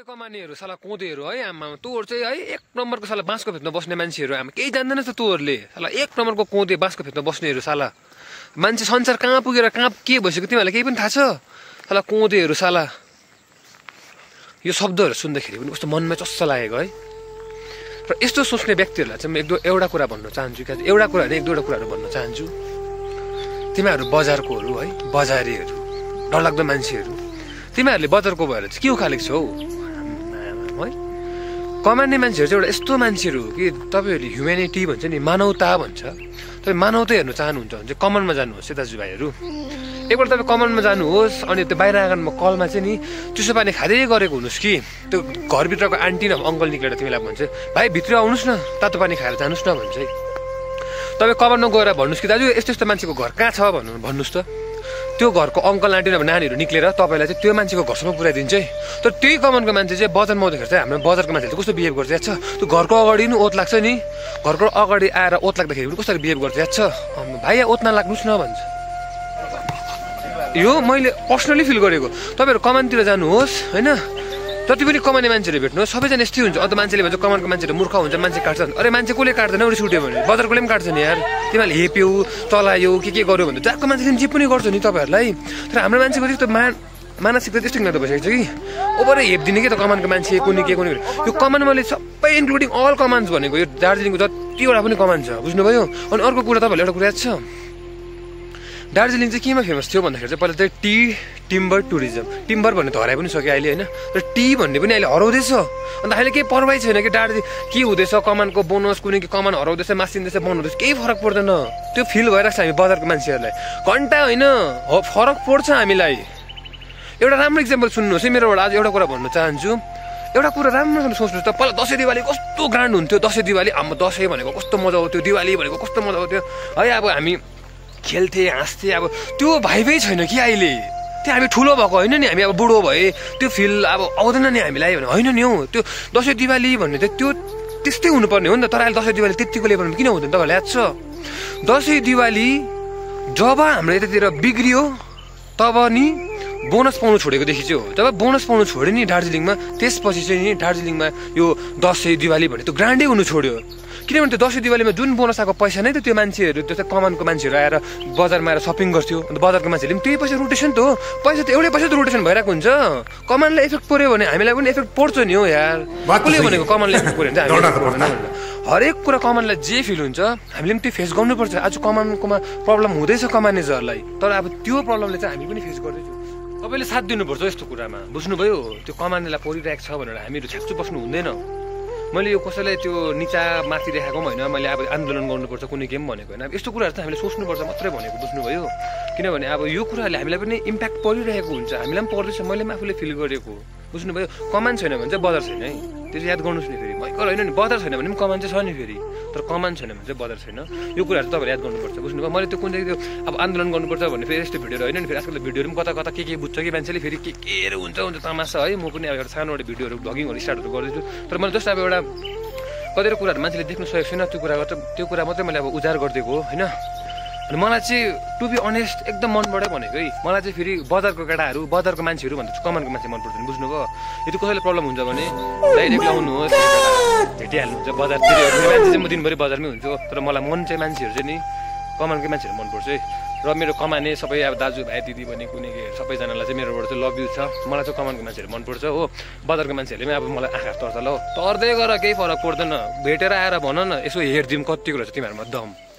सबै कमानेहरू साला कोदेहरू है आमा तोर चाहिँ है एक नम्बरको साला बाँसको फेदमा बस्ने मान्छेहरू आमा केही जान्दैन त तोरले साला एक नम्बरको कोदे बाँसको फेदमा बस्नेहरू साला मान्छे संसार कहाँ पुगेर कहाँ के भइसक्यो तिमीहरूलाई केही पनि थाहा छ साला कोदेहरू साला यो शब्दहरू सुन्दाखेरि पनि कस्तो मनमा चस्स लागेको है र यस्तो सोच्ने व्यक्तिहरूलाई चाहिँ एउटा कुरा भन्न चाहन्छु कि एउटा कुरा होइन एक दुईवटा कुराहरू भन्न चाहन्छु तिमीहरू बजारकोहरू है बजारीहरू डरलाग्दो मान्छेहरू तिमीहरूले बजारको भएर चाहिँ के उखालेको छौ है कमान्ने मान्छेहरू चाहिँ एउटा यस्तो मान्छेहरू हो कि तपाईँहरूले ह्युम्यानिटी भन्छ नि मानवता भन्छ तपाईँ मानवता हेर्नु चाहनुहुन्छ भने चाहिँ कमानमा जानुहोस् है दाजुभाइहरू एकपल्ट तपाईँ कमानमा जानुहोस् अनि त्यो बाहिर आँगनमा कलमा चाहिँ नि चिसो पानी खाँदै गरेको हुनुहोस् कि त्यो घरभित्रको आन्टी न अङ्कल निक्लेर तिमीलाई भन्छ भाइ भित्र आउनुहोस् न तातो पानी खाएर जानुहोस् न भन्छ है तपाईँ कमानमा गएर भन्नुहोस् कि दाजु यस्तो यस्तो मान्छेको घर कहाँ छ भन्नुहोस् त त्यो घरको अङ्कल आन्टी नभए नानीहरू निक्लेर तपाईँलाई चाहिँ त्यो मान्छेको घरसम्म पुऱ्याइदिन्छ है तर त्यही कमानको मान्छे चाहिँ बजारमा आउँदाखेरि चाहिँ हाम्रो बजारको मान्छेले कस्तो बिहेभ गर्छ याद छ त्यो घरको अगाडि नि ओत लाग्छ नि घरको अगाडि आएर ओत लाग्दाखेरि पनि कस्तो बिहेभ गर्छ याद छ भाइ ओत नलाग्नुहोस् न भन्छ यो मैले पर्सनली फिल गरेको तपाईँहरू कमानतिर जानुहोस् होइन जति पनि कमाने मान्छेहरू भेट्नुहोस् सबैजना यस्तै हुन्छ अन्त मान्छेले भन्छ कमानको मान्छेहरू मूर्ख हुन्छ मान्छे काट्छन् अरे मान्छे कसले काट्दैन रिस उठ्यो भने बजारकोले पनि काट्छ नि यार तिमीहरूले हेप्यौ चलायो के गर्यो भने जहाँको मान्छेले जे पनि गर्छ नि तपाईँहरूलाई तर हाम्रो मान्छेको त्यस्तो मानसिकता त्यस्तो किन भइसकेको छ कि ओभरै हेपिदिने के त कमानको मान्छे कुनै के कुनै यो कमान मैले सबै इन्क्लुडिङ अल कमान्स भनेको यो दार्जिलिङको जतिवटा पनि कमान छ बुझ्नुभयो अनि अर्को कुरा तपाईँहरूले एउटा कुरा याद छ दार्जिलिङ चाहिँ केमा फेमस थियो भन्दाखेरि चाहिँ पहिला चाहिँ टी टिम्बर टुरिज्म टिम्बर भन्ने त हराइ पनि सक्यो अहिले होइन र टी भन्ने पनि अहिले हराउँदैछ अन्त अहिले केही परवाही छैन कि दार्जिलिङ के हुँदैछ कमानको बोनस कुनै के कमान हराउँदैछ मासिँदैछ बन्द हुँदैछ केही फरक पर्दैन त्यो फिल भइरहेको छ हामी बजारको मान्छेहरूलाई घन्टा होइन फरक पर्छ हामीलाई एउटा राम्रो इक्जाम्पल सुन्नुहोस् है मेरोबाट आज एउटा कुरा भन्न चाहन्छु एउटा कुरा राम्रोसँग सोच्नुहोस् त पहिला दसैँ दिवाली कस्तो ग्रान्ड हुन्थ्यो दसैँ दिवाली हाम्रो दसैँ भनेको कस्तो मजा आउँथ्यो दिवाली भनेको कस्तो मजा आउँथ्यो है अब हामी खेल्थे हाँस्थे अब त्यो भाइबै छैन कि अहिले त्यो हामी ठुलो भएको होइन नि हामी अब बुढो भए त्यो फिल अब आउँदैन नि हामीलाई भने होइन नि हौ त्यो दसैँ दिवाली भन्ने त त्यो त्यस्तै हुनुपर्ने हो नि त तर अहिले दसैँ दिवाली त्यतिको लेभलमा किन हुँदैन तपाईँलाई याद छ दसैँ दिवाली जब हाम्रो यतातिर बिग्रियो तब नि बोनस पाउनु छोडेकोदेखि चाहिँ हो जब बोनस पाउनु छोड्यो नि दार्जिलिङमा त्यसपछि चाहिँ नि दार्जिलिङमा यो दसैँ दिवाली भन्ने त्यो ग्रान्डै हुनु छोड्यो किनभने त्यो दसैँ दिवालीमा जुन बोनस आएको पैसा नै त त्यो मान्छेहरू त्यो कमानको मान्छेहरू आएर बजारमा आएर सपिङ गर्थ्यो अन्त बजारको मान्छेहरूले पनि त्यही पैसा रोटेसन त हो पैसा त एउटै पैसा त रोटेसन भइरहेको हुन्छ कमानलाई इफेक्ट पर्यो भने हामीलाई पनि इफेक्ट पर्छ नि हो यार कसले भनेको कमानलाई इफेक्ट पर्यो भने हरेक कुरा कमानलाई जे फिल हुन्छ हामीले पनि त्यो फेस गर्नुपर्छ आज कमानकोमा प्रब्लम हुँदैछ कमानेजहरूलाई तर अब त्यो प्रब्लमले चाहिँ हामी पनि फेस गर्दैछौँ तपाईँले साथ दिनुपर्छ यस्तो कुरामा बुझ्नुभयो त्यो कमानेलाई परिरहेको छ भनेर हामीहरू छ्याप्छु बस्नु हुँदैन मैले यो कसैलाई त्यो निचा माथि देखाएको पनि होइन मैले अब आन्दोलन गर्नुपर्छ कुनै के पनि भनेको होइन अब यस्तो कुराहरू चाहिँ हामीले सोच्नुपर्छ मात्रै भनेको बुझ्नुभयो किनभने अब यो कुराहरूले हामीलाई पनि इम्प्याक्ट परिरहेको हुन्छ हामीलाई पनि पर्दैछ मैले पनि आफूले फिल गरेको बुझ्नुभयो कमान छैन भने चाहिँ बजार छैन है त्यो चाहिँ याद गर्नुहोस् नि फेरि भयङ्कर होइन नि बजार छैन भने पनि कमान चाहिँ छ नि फेरि तर कमान छैन भने चाहिँ बजार छैन यो कुराहरू चाहिँ तपाईँले याद गर्नुपर्छ बुझ्नुभयो मैले त्यो कुन चाहिँ त्यो अब आन्दोलन गर्नुपर्छ भन्ने फेरि यस्तो भिडियोहरू होइन नि फेरि आजकल भिडियोहरू पनि कता कता के बुझ्छ कि मान्छेले फेरि के हुन्छ तमासा है म पनि अब एउटा सानोबाट भिडियोहरू भ्लगिङहरू स्टार्टहरू गर्दैछु तर मैले जस्तो अब एउटा कतिवटा कुराहरू मान्छेले देख्नु सकेको छैन त्यो कुरा मात्रै मैले अब उजागर गरिदिएको हो होइन अनि मलाई चाहिँ टु बी अनेस्ट एकदम मनबाटै भनेको है मलाई चाहिँ फेरि बजारको केटाहरू बजारको मान्छेहरू भन्दा कमानको मान्छे मनपर्छ बुझ्नुभयो यदि कसैलाई प्रब्लम हुन्छ भने डाइरेक्ट आउनुहोस् भेटिहाल्नुहुन्छ बजारतिर मान्छे चाहिँ म दिनभरि बजारमै हुन्छु तर मलाई मन चाहिँ मान्छेहरू चाहिँ नि कमानकै मान्छेहरू मनपर्छ है र मेरो कमाने सबै अब दाजुभाइ दिदी भने कुनै सबैजनालाई चाहिँ मेरोबाट चाहिँ लभ यु छ मलाई चाहिँ कमानको मान्छेहरू मनपर्छ हो बजारको मान्छेहरूले पनि अब मलाई आँखा तर्छ ल तर्दै गर केही फरक पर्दैन भेटेर आएर भन न यसो हेरिदिउँ कतिको रहेछ तिमीहरूमा दम